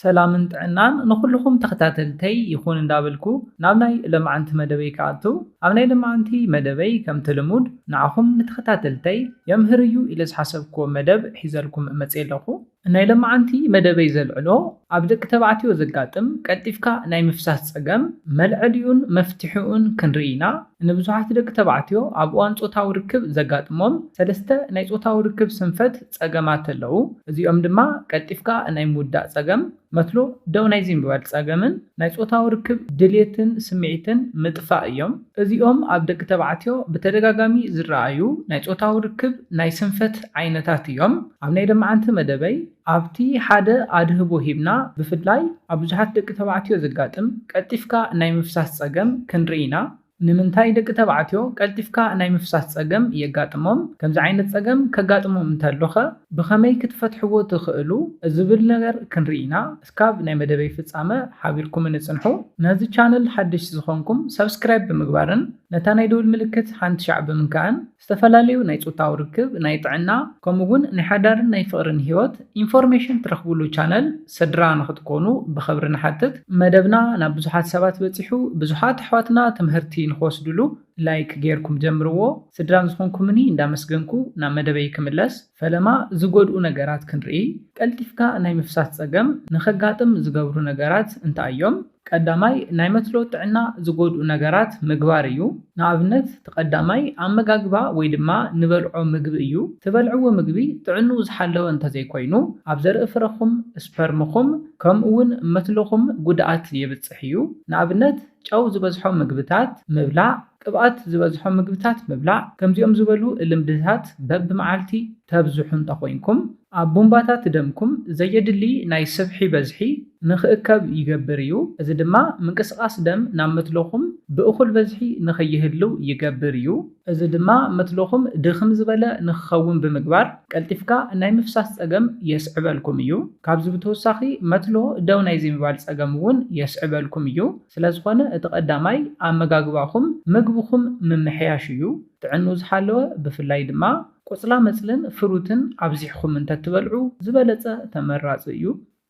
ሰላምን ጥዕናን ንኹልኹም ተኸታተልተይ ይኹን እንዳበልኩ ናብ ናይ ለማዓንቲ መደበይ ክኣቱ። ኣብ ናይ ለማዓንቲ መደበይ ከምቲ ልሙድ ንዓኹም ንተኸታተልተይ የምህር እዩ ኢለ ዝሓሰብኩዎ መደብ ሒዘልኩም መፅየ ኣለኹ። ናይ ለማዓንቲ መደበይ ዘልዕሎ ኣብ ደቂ ተባዕትዮ ዘጋጥም ቀልጢፍካ ናይ ምፍሳስ ፀገም መልዐሊኡን መፍትሒኡን ክንርኢ ኢና። ንብዙሓት ደቂ ተባዕትዮ ኣብ እዋን ፆታዊ ርክብ ዘጋጥሞም ሰለስተ ናይ ፆታዊ ርክብ ስንፈት ፀገማት ኣለዉ። እዚኦም ድማ ቀልጢፍካ ናይ ምውዳእ ፀገም፣ መትሎ ደው ናይ ዘይምባል ፀገምን ናይ ፆታዊ ርክብ ድሌትን ስምዒትን ምጥፋእ እዮም። እዚኦም ኣብ ደቂ ተባዕትዮ ብተደጋጋሚ ዝረኣዩ ናይ ፆታዊ ርክብ ናይ ስንፈት ዓይነታት እዮም። ኣብ ናይ ለማዓንቲ መደበይ ኣብቲ ሓደ ኣድህቦ ሂብና፣ ብፍላይ ኣብ ብዙሓት ደቂ ተባዕትዮ ዘጋጥም ቀልጢፍካ ናይ ምፍሳስ ፀገም ክንርኢ ኢና። ንምንታይ ደቂ ተባዕትዮ ቀልጢፍካ ናይ ምፍሳስ ፀገም የጋጥሞም? ከምዚ ዓይነት ፀገም ከጋጥሞም እንተሎኸ ብኸመይ ክትፈትሕዎ ትኽእሉ? ዝብል ነገር ክንርኢ ኢና። እስካብ ናይ መደበይ ፍጻመ ሓቢርኩምኒ ጽንሑ። ነዚ ቻነል ሓደሽቲ ዝኾንኩም ሰብስክራይብ ብምግባርን ነታ ናይ ደውል ምልክት ሓንቲ ሻዕ ብምንካእን ዝተፈላለዩ ናይ ጾታዊ ርክብ፣ ናይ ጥዕና፣ ከምኡ እውን ናይ ሓዳርን ናይ ፍቕርን ህይወት ኢንፎርሜሽን ትረኽብሉ ቻነል ስድራ ንኽትኮኑ ብኽብሪ ንሓትት። መደብና ናብ ብዙሓት ሰባት በጺሑ፣ ብዙሓት ኣሕዋትና ትምህርቲ ንኽወስድሉ ላይክ ጌርኩም ጀምርዎ። ስድራ ዝኾንኩምኒ እንዳመስገንኩ ናብ መደበይ ክምለስ። ፈለማ ዝጎድኡ ነገራት ክንርኢ። ቀልጢፍካ ናይ ምፍሳስ ጸገም ንኸጋጥም ዝገብሩ ነገራት እንታይ እዮም? ቀዳማይ፣ ናይ መትሎ ጥዕና ዝጎድኡ ነገራት ምግባር እዩ። ንኣብነት፣ እቲ ቀዳማይ ኣመጋግባ ወይ ድማ ንበልዖ ምግቢ እዩ። ትበልዕዎ ምግቢ ጥዕንኡ ዝሓለወ እንተዘይኮይኑ፣ ኣብ ዘርኢ ፍረኹም፣ ስፐርምኹም፣ ከምኡ እውን መትሎኹም ጉድኣት የብጽሕ እዩ። ንኣብነት፣ ጨው ዝበዝሖ ምግብታት ምብላዕ፣ ቅብኣት ዝበዝሖ ምግብታት ምብላዕ፣ ከምዚኦም ዝበሉ ልምድታት በብመዓልቲ ተብዝሑ እንተኾይንኩም፣ ኣብ ቡምባታት ደምኩም ዘየድሊ ናይ ስብሒ በዝሒ ንኽእከብ ይገብር እዩ። እዚ ድማ ምንቅስቓስ ደም ናብ መትሎኹም ብእኹል በዝሒ ንኸይህልው ይገብር እዩ። እዚ ድማ መትሎኹም ድኽም ዝበለ ንክኸውን ብምግባር፣ ቀልጢፍካ ናይ ምፍሳስ ጸገም የስዕበልኩም እዩ። ካብዚ ብተወሳኺ፣ መትሎ ደው ናይ ዘይምባል ጸገም እውን የስዕበልኩም እዩ። ስለ ዝኾነ፣ እቲ ቀዳማይ ኣመጋግባኹም፣ ምግብኹም ምምሕያሽ እዩ። ጥዕንኡ ዝሓለወ፣ ብፍላይ ድማ ቆጽላ መጽልን ፍሩትን ኣብዚሕኹም እንተትበልዑ ዝበለጸ ተመራጺ እዩ።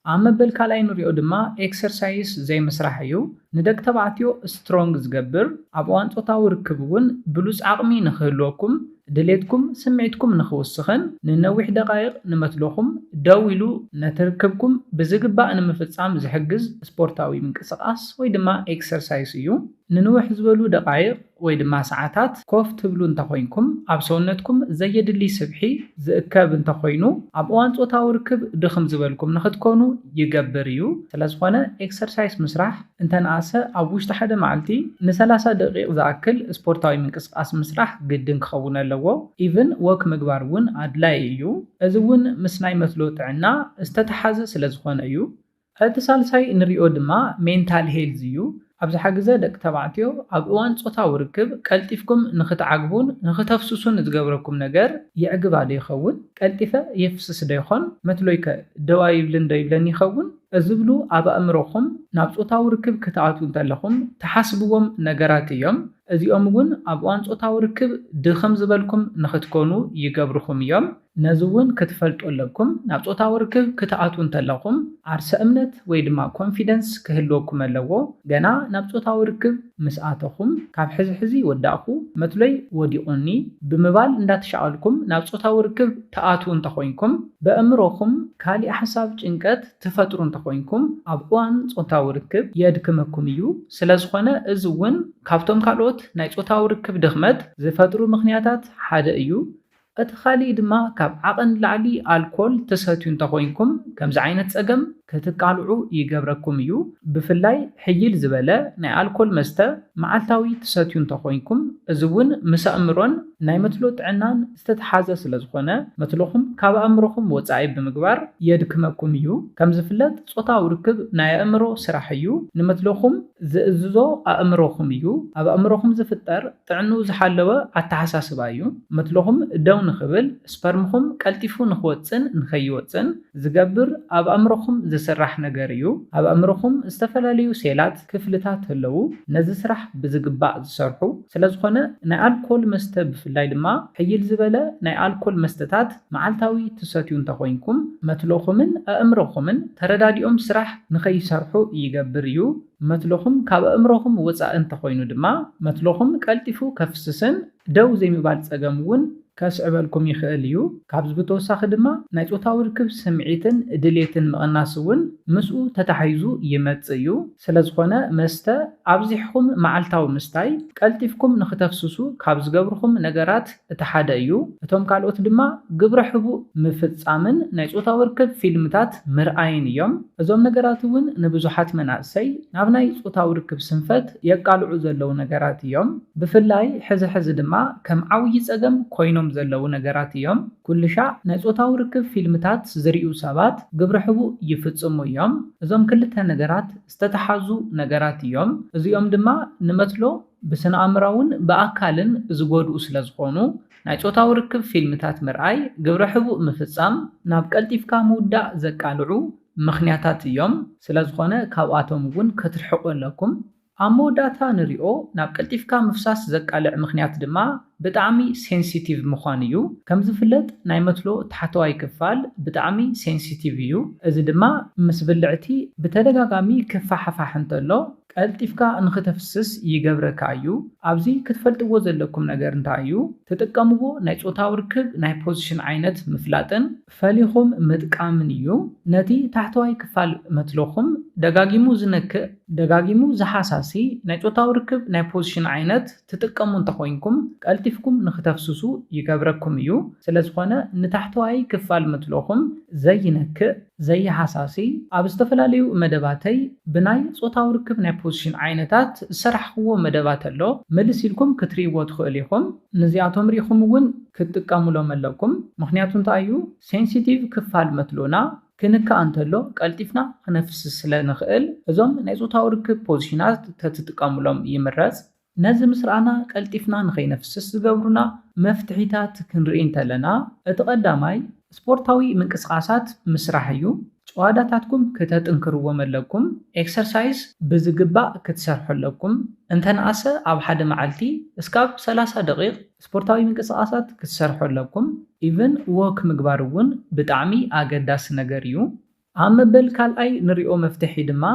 ኣብ መበል ካልኣይ ንሪኦ ድማ ኤክሰርሳይስ ዘይምስራሕ እዩ። ንደቂ ተባዕትዮ ስትሮንግ ዝገብር፣ ኣብ እዋን ጾታዊ ርክብ እውን ብሉጽ ዓቕሚ ንኽህልወኩም፣ ድሌትኩም፣ ስምዒትኩም ንኽውስኽን ንነዊሕ ደቓይቕ ንመትሎኹም ደው ኢሉ ነቲ ርክብኩም ብዝግባእ ንምፍጻም ዝሕግዝ ስፖርታዊ ምንቅስቓስ ወይ ድማ ኤክሰርሳይስ እዩ። ንንውሕ ዝበሉ ደቓይቕ ወይ ድማ ሰዓታት ኮፍ ትብሉ እንተኾይንኩም፣ ኣብ ሰውነትኩም ዘየድሊ ስብሒ ዝእከብ እንተኾይኑ፣ ኣብ እዋን ጾታዊ ርክብ ድኽም ዝበልኩም ንኽትኮኑ ይገብር እዩ። ስለ ዝኾነ፣ ኤክሰርሳይስ ምስራሕ እንተንኣሰ ኣብ ውሽጢ ሓደ መዓልቲ ንሰላሳ ደቂቕ ዝኣክል ስፖርታዊ ምንቅስቓስ ምስራሕ ግድን ክኸውን ኣለዎ። ኢቭን ወክ ምግባር እውን ኣድላዪ እዩ። እዚ እውን ምስ ናይ መትሎ ጥዕና ዝተተሓዘ ስለ ዝኾነ እዩ። እቲ ሳልሳይ እንሪኦ ድማ ሜንታል ሄልዝ እዩ። ኣብዝሓ ግዘ ደቂ ተባዕትዮ ኣብ እዋን ጾታዊ ርክብ ቀልጢፍኩም ንኽትዓግቡን ንኽተፍስሱን ዝገብረኩም ነገር የዕግባ ዶ ይኸውን? ቀልጢፈ የፍስስ ዶ ይኾን? መትሎይከ ደው ኣይብልን ዶ ይብለኒ ይኸውን? ዝብሉ ኣብ ኣእምሮኹም ናብ ጾታዊ ርክብ ክትኣትዉ እንተለኹም ትሓስብዎም ነገራት እዮም። እዚኦም እውን ኣብ እዋን ጾታዊ ርክብ ድኽም ዝበልኩም ንኽትኮኑ ይገብርኹም እዮም። ነዚ እውን ክትፈልጡ ኣለኩም። ናብ ጾታዊ ርክብ ክትኣትዉ እንተለኹም ዓርሰ እምነት ወይ ድማ ኮንፊደንስ ክህልወኩም ኣለዎ። ገና ናብ ጾታዊ ርክብ ምስ ኣተኹም፣ ካብ ሕዚ ሕዚ ወዳእኹ፣ መትሎይ ወዲቑኒ ብምባል እንዳተሻቐልኩም ናብ ጾታዊ ርክብ ትኣትዉ እንተኾይንኩም፣ በእምሮኹም ካሊእ ሓሳብ ጭንቀት ትፈጥሩ እንተኾይንኩም፣ ኣብ እዋን ጾታዊ ርክብ የድክመኩም እዩ። ስለ ዝኾነ፣ እዚ እውን ካብቶም ካልኦት ናይ ጾታዊ ርክብ ድኽመት ዝፈጥሩ ምኽንያታት ሓደ እዩ። እቲ ካሊእ ድማ ካብ ዓቐን ንላዕሊ ኣልኮል ትሰትዩ እንተኾይንኩም፣ ከምዚ ዓይነት ጸገም ክትቃልዑ ይገብረኩም እዩ። ብፍላይ ሕይል ዝበለ ናይ ኣልኮል መስተ መዓልታዊ ትሰትዩ እንተኾይንኩም፣ እዚ እውን ምስ ኣእምሮን ናይ መትሎ ጥዕናን ዝተተሓዘ ስለ ዝኾነ፣ መትሎኹም ካብ ኣእምሮኹም ወጻኢ ብምግባር የድክመኩም እዩ። ከም ዝፍለጥ፣ ጾታዊ ርክብ ናይ ኣእምሮ ስራሕ እዩ። ንመትሎኹም ዝእዝዞ ኣእምሮኹም እዩ። ኣብ ኣእምሮኹም ዝፍጠር ጥዕንኡ ዝሓለወ ኣተሓሳስባ እዩ። መትሎኹም ደው ንኽብል፣ ስፐርምኹም ቀልጢፉ ንኽወጽእን ንኸይወጽእን ዝገብር ኣብ ኣእምሮኹም ዝስራሕ ነገር እዩ። ኣብ ኣእምሮኹም ዝተፈላለዩ ሴላት፣ ክፍልታት ኣለዉ፣ ነዚ ስራሕ ብዝግባእ ዝሰርሑ። ስለ ዝኾነ ናይ ኣልኮል መስተ፣ ብፍላይ ድማ ሕይል ዝበለ ናይ ኣልኮል መስተታት መዓልታዊ ትሰትዩ እንተኾይንኩም፣ መትሎኹምን ኣእምሮኹምን ተረዳዲኦም ስራሕ ንኸይሰርሑ ይገብር እዩ። መትሎኹም ካብ ኣእምሮኹም ወጻኢ እንተኾይኑ ድማ፣ መትሎኹም ቀልጢፉ ከፍስስን ደው ዘይምባል ጸገም እውን ከስዕበልኩም ይኽእል እዩ። ካብዚ ብተወሳኺ ድማ ናይ ጾታዊ ርክብ ስምዒትን ድሌትን ምቕናስ እውን ምስኡ ተታሒዙ ይመጽእ እዩ። ስለ ዝኾነ መስተ ኣብዚሕኹም መዓልታዊ ምስታይ ቀልጢፍኩም ንኽተፍስሱ ካብ ዝገብርኹም ነገራት እቲ ሓደ እዩ። እቶም ካልኦት ድማ ግብረ ሕቡእ ምፍጻምን ናይ ጾታዊ ርክብ ፊልምታት ምርኣይን እዮም። እዞም ነገራት እውን ንብዙሓት መናእሰይ ናብ ናይ ጾታዊ ርክብ ስንፈት የቃልዑ ዘለዉ ነገራት እዮም። ብፍላይ ሕዚ ሕዚ ድማ ከም ዓብዪ ጸገም ኮይኖም ዘለዉ ነገራት እዮም። ኩሉ ሻዕ ናይ ጾታዊ ርክብ ፊልምታት ዝርእዩ ሰባት ግብረ ሕቡእ ይፍጽሙ እዮም። እዞም ክልተ ነገራት ዝተተሓዙ ነገራት እዮም። እዚኦም ድማ ንመትሎ ብስነ ኣእምራውን ብኣካልን ዝጎድኡ ስለ ዝኾኑ፣ ናይ ጾታዊ ርክብ ፊልምታት ምርኣይ፣ ግብረ ሕቡእ ምፍጻም፣ ናብ ቀልጢፍካ ምውዳእ ዘቃልዑ ምኽንያታት እዮም። ስለ ዝኾነ ካብኣቶም እውን ክትርሕቁ ኣለኩም። ኣብ መወዳእታ ንሪኦ፣ ናብ ቀልጢፍካ ምፍሳስ ዘቃልዕ ምኽንያት ድማ ብጣዕሚ ሴንሲቲቭ ምዃን እዩ። ከም ዝፍለጥ ናይ መትሎ ታሕተዋይ ክፋል ብጣዕሚ ሴንሲቲቭ እዩ። እዚ ድማ ምስ ብልዕቲ ብተደጋጋሚ ክፋሓፋሕ እንተሎ ቀልጢፍካ ንኽተፍስስ ይገብረካ እዩ። ኣብዚ ክትፈልጥዎ ዘለኩም ነገር እንታይ እዩ? ትጥቀምዎ ናይ ጾታዊ ርክብ ናይ ፖዚሽን ዓይነት ምፍላጥን ፈሊኹም ምጥቃምን እዩ። ነቲ ታሕተዋይ ክፋል መትሎኹም ደጋጊሙ ዝነክእ፣ ደጋጊሙ ዝሓሳሲ፣ ናይ ጾታዊ ርክብ ናይ ፖዚሽን ዓይነት ትጥቀሙ እንተኾይንኩም ቀልጢፍኩም ንኽተፍስሱ ይገብረኩም እዩ። ስለ ዝኾነ ንታሕተዋይ ክፋል መትሎኹም ዘይነክእ፣ ዘይሓሳሲ፣ ኣብ ዝተፈላለዩ መደባተይ ብናይ ጾታዊ ርክብ ናይ ፖዚሽን ዓይነታት ዝሰራሕኽዎ መደባት ኣሎ፣ ምልስ ኢልኩም ክትርእይዎ ትኽእሉ ኢኹም። ነዚኣቶም ርኢኹም እውን ክትጥቀሙሎም ኣለኩም። ምኽንያቱ እንታይ እዩ? ሴንሲቲቭ ክፋል መትሎና ክንካእ እንተሎ ቀልጢፍና ክነፍስስ ስለ ንኽእል እዞም ናይ ጾታዊ ርክብ ፖዚሽናት ተትጥቀሙሎም ይምረጽ። ነዚ ምስ ረኣና ቀልጢፍና ንኸይነፍስስ ዝገብሩና መፍትሒታት ክንርኢ እንተለና፣ እቲ ቀዳማይ ስፖርታዊ ምንቅስቓሳት ምስራሕ እዩ። ጭዋዳታትኩም ክተጥንክርዎም ኣለኩም። ኤክሰርሳይዝ ብዝግባእ ክትሰርሑ ኣለኩም። እንተነኣሰ ኣብ ሓደ መዓልቲ እስካብ ሰላሳ ደቂቕ ስፖርታዊ ምንቅስቓሳት ክትሰርሑ ኣለኩም። ኢቭን ዎክ ምግባር እውን ብጣዕሚ ኣገዳሲ ነገር እዩ። ኣብ መበል ካልኣይ ንሪኦ መፍትሒ ድማ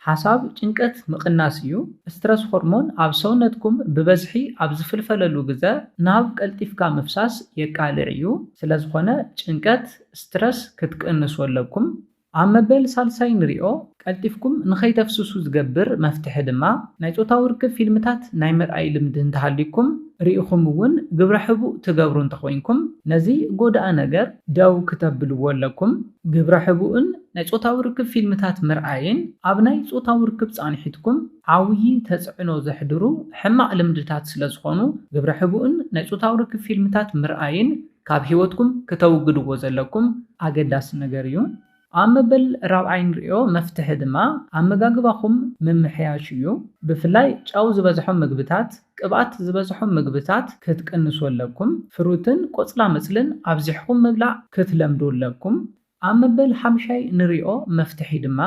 ሓሳብ ጭንቀት ምቕናስ እዩ። ስትረስ ሆርሞን ኣብ ሰውነትኩም ብበዝሒ ኣብ ዝፍልፈለሉ ግዘ ናብ ቀልጢፍካ ምፍሳስ የቃልዕ እዩ። ስለ ዝኾነ ጭንቀት፣ ስትረስ ክትቅንሱ ኣለኩም። ኣብ መበል ሳልሳይ ንሪኦ ቀልጢፍኩም ንኸይተፍስሱ ዝገብር መፍትሒ ድማ ናይ ጾታዊ ርክብ ፊልምታት ናይ ምርኣይ ልምዲ እንተሃልይኩም ርኢኹም እውን ግብረ ሕቡእ ትገብሩ እንተኾይንኩም ነዚ ጎዳኢ ነገር ደው ክተብልዎ ኣለኩም። ግብረ ሕቡእን ናይ ጾታዊ ርክብ ፊልምታት ምርኣይን ኣብ ናይ ጾታዊ ርክብ ጻንሒትኩም ዓብዪ ተጽዕኖ ዘሕድሩ ሕማቕ ልምድታት ስለ ዝኾኑ ግብረ ሕቡእን ናይ ጾታዊ ርክብ ፊልምታት ምርኣይን ካብ ህይወትኩም ክተውግድዎ ዘለኩም ኣገዳሲ ነገር እዩ። ኣብ መበል ራብዓይ ንሪኦ መፍትሒ ድማ ኣመጋግባኹም ምምሕያሽ እዩ። ብፍላይ ጨው ዝበዝሖም ምግብታት፣ ቅብኣት ዝበዝሖም ምግብታት ክትቅንሱ ኣለኩም። ፍሩትን ቆጽላ መጽልን ኣብዚሕኹም ምብላዕ ክትለምዱ ኣለኩም። ኣብ መበል ሓምሻይ ንሪኦ መፍትሒ ድማ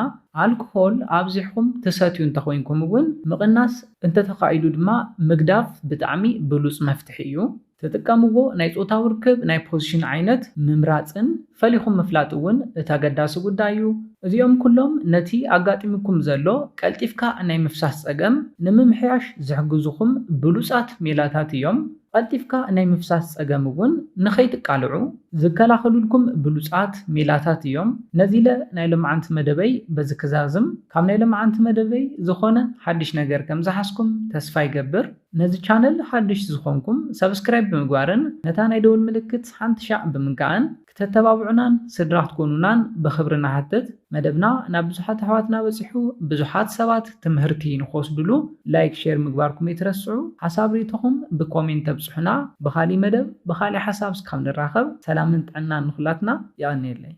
ኣልኮሆል ኣብዚሕኹም ትሰትዩ እንተኾይንኩም እውን ምቕናስ እንተተኻኢሉ ድማ ምግዳፍ ብጣዕሚ ብሉጽ መፍትሒ እዩ። ትጥቀምዎ ናይ ጾታዊ ርክብ ናይ ፖዚሽን ዓይነት ምምራጽን ፈሊኹም ምፍላጥ እውን እቲ ኣገዳሲ ጉዳይ እዩ። እዚኦም ኩሎም ነቲ ኣጋጢሙኩም ዘሎ ቀልጢፍካ ናይ ምፍሳስ ጸገም ንምምሕያሽ ዝሕግዙኹም ብሉጻት ሜላታት እዮም። ቀልጢፍካ ናይ ምፍሳስ ጸገም እውን ንኸይትቃልዑ ዝከላኸሉልኩም ብሉጻት ሜላታት እዮም። ነዚ ኢለ ናይ ሎምዓንቲ መደበይ በዚ ክዛዝም። ካብ ናይ ሎምዓንቲ መደበይ ዝኾነ ሓድሽ ነገር ከም ዝሓዝኩም ተስፋ ይገብር። ነዚ ቻነል ሓድሽ ዝኾንኩም ሰብስክራይብ ብምግባርን ነታ ናይ ደውል ምልክት ሓንቲ ሻዕ ብምንካእን ክተተባብዑናን ስድራ ክትኮኑናን ብኽብሪ ንሓትት። መደብና ናብ ብዙሓት ኣሕዋትና በጺሑ ብዙሓት ሰባት ትምህርቲ ንኽወስድሉ ላይክ፣ ሼር ምግባርኩም ኣይትረስዑ። ሓሳብ ርኢቶኹም ብኮሜንት ተብጽሑና። ብኻሊእ መደብ ብኻሊእ ሓሳብ እስካብ ንራኸብ ሰላምን ጥዕናን ንኹላትና። የቐንየለይ።